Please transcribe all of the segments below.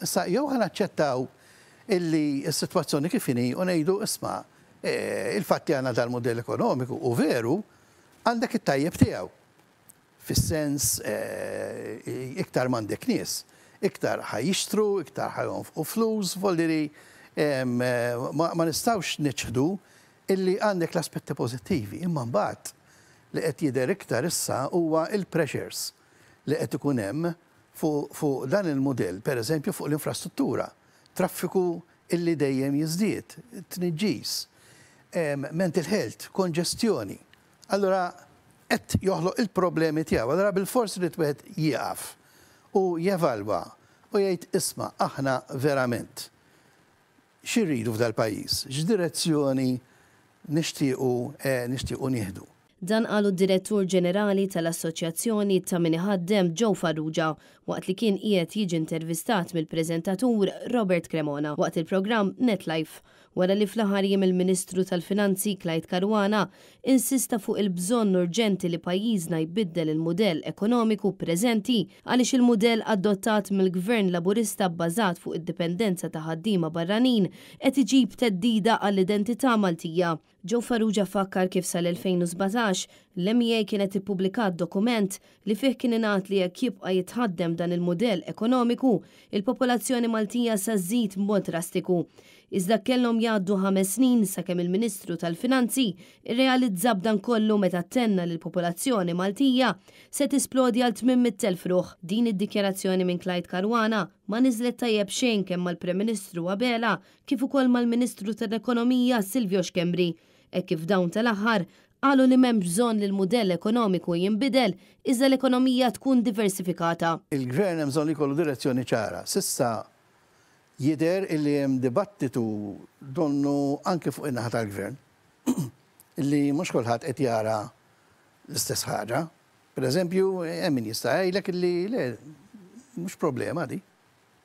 Issa jew ħa naċċettaw illi s-sitwazzjoni kif inhi u ngħidu isma' il-fatt li għandna dal-mudell ekonomiku hu veru, għandek it-tajjeb tiegħu. Fis-sens iktar m'għandek nies, iktar ħa jixtru, iktar ħa jonfqu flus, voldiri ma nistgħux niċħdu illi għandek l-aspetti pożittivi, imma mbagħad li qed jidher iktar issa huwa l-pressures li qed ikun hemm fuq dan il-mudell, per eżempju fuq l-infrastruttura, traffiku illi dejjem jiżdied, tniġġis, mental health, konġestjoni. Allura qed joħloq il-problemi tiegħu. Allura bilfors irid wieħed jieqaf u jevalwa u jgħid isma' aħna verament xi rridu f'dal-pajjiż, x'direzzjoni nixtiequ nixtiequ nieħdu. Dan qalu d-Direttur Ġenerali tal-Assoċjazzjoni ta' Min Iħaddem Joe Farrugia waqt li kien qiegħed jiġi intervistat mill-preżentatur Robert Cremona waqt il-programm Net Life wara li fl-aħħar jiem il-Ministru tal-Finanzi Clyde Caruana insista fuq il-bżonn urġenti li pajjiżna jbiddel il-mudell ekonomiku preżenti għaliex il-mudell adottat mill-Gvern Laburista bbażat fuq id-dipendenza ta' ħaddiema barranin qed iġib theddida għall-identità Maltija. Joe Farrugia fakkar kif sal-2017, l-MEA kienet ippubblikat dokument li fih kien ingħad li jekk jibqa' jitħaddem dan il-mudell ekonomiku, il-popolazzjoni Maltija sa żżid b'mod drastiku. Iżda kellhom jgħaddu ħames snin sakemm il-Ministru tal-Finanzi rrealizza b'dan kollu meta tenna li l-popolazzjoni Maltija se tisplodi għal 800,000 ruħ. Din id-dikjarazzjoni minn Clyde Caruana ma niżlet tajjeb xejn kemm mal-Prim Ministru Abela kif ukoll mal-Ministru tal-Ekonomija Silvio Schembri, hekk kif dawn tal-aħħar qalu li m'hemmx bżonn li l-mudell ekonomiku jinbidel iżda l-ekonomija tkun diversifikata. Il-Gvern hemm bżonn li jkollu direzzjoni ċara. S'issa Jidher illi hemm dibattitu donnu anki fuq in-naħa tal-Gvern illi mhux kulħadd qed jara l-istess ħaġa. Per eżempju, hemm min jista' jgħidlek illi le, mhux problema di.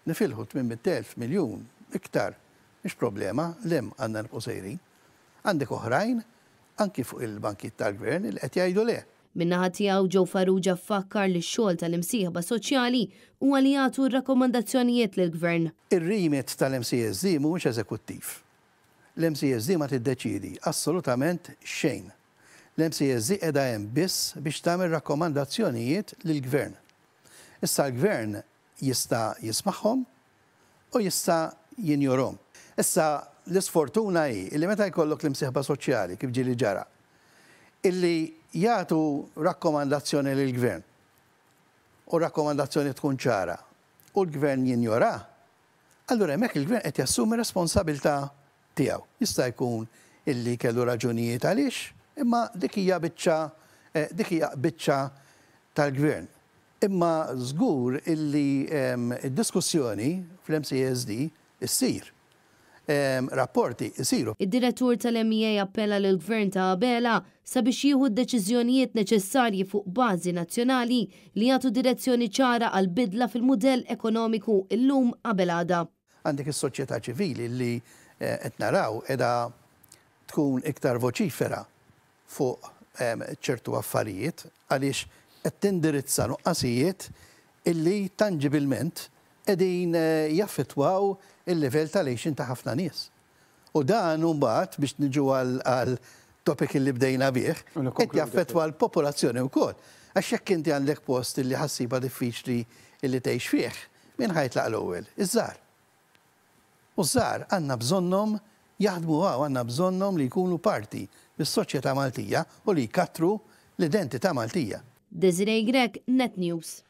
Nifilħu 800,000 miljun iktar, mhix problema, 'l hemm għandna nibqgħu sejrin. Għandek oħrajn, anki fuq il-bankijiet tal-Gvern, illi qed jgħidu le. Min-naħa tiegħu Joe Farrugia fakkar li x-xogħol tal-imsieħba soċjali huwa li jagħtu r-rakkomandazzjonijiet lill-Gvern. Ir-remit tal-MCSD mhuwiex eżekuttiv. L-MCSD ma tiddeċiedi assolutament xejn. L-MCSD qiegħda hemm biss biex tagħmel rakkomandazzjonijiet lill-Gvern. Issa l-Gvern jista' jismagħhom u jista' jinjorhom. Issa l-isfortuna hi li meta jkollok l-imsieħba soċjali, kif ġieli ġara, illi jagħtu rakkomandazzjoni lill-Gvern u r-rakkomandazzjoni tkun ċara u l-Gvern jinjorha, allura hemmhekk il-Gvern qed jassumi responsabilità tiegħu. Jista' jkun illi kellu raġunijiet għaliex, imma dik hija biċċa dik hija biċċa tal-Gvern. Imma żgur illi d-diskussjoni fl-MCESD issir. Rapporti jsiru. Id-Direttur tal-MEA appella lill-Gvern ta' Abela sabiex jieħu d-deċiżjonijiet neċessarji fuq bażi nazzjonali li jagħtu direzzjoni ċara għal bidla fil-mudell ekonomiku illum qabel għada. Għandek is-soċjetà ċivili li qed naraw qiegħda tkun iktar voċifera fuq ċertu affarijiet għaliex qed tindirizza nuqqasijiet illi tanġibilment qegħdin jaffettwaw il-livell tal-għixien ta' ħafna nies. U dan imbagħad, biex niġu għal topic illi bdejna bih, qed jaffettwa l-popolazzjoni wkoll. Għax jekk inti għandek post illi ħa ssibha diffiċli illi tgħix fih, min ħa jitlaq l-ewwel? Iż-żgħar. U ż-żgħar għandna bżonnhom jaħdmu hawn, għandna bżonnhom li jkunu parti mis-soċjetà Maltija u li jkattru l-identità Maltija. Desiree Grech, Net News.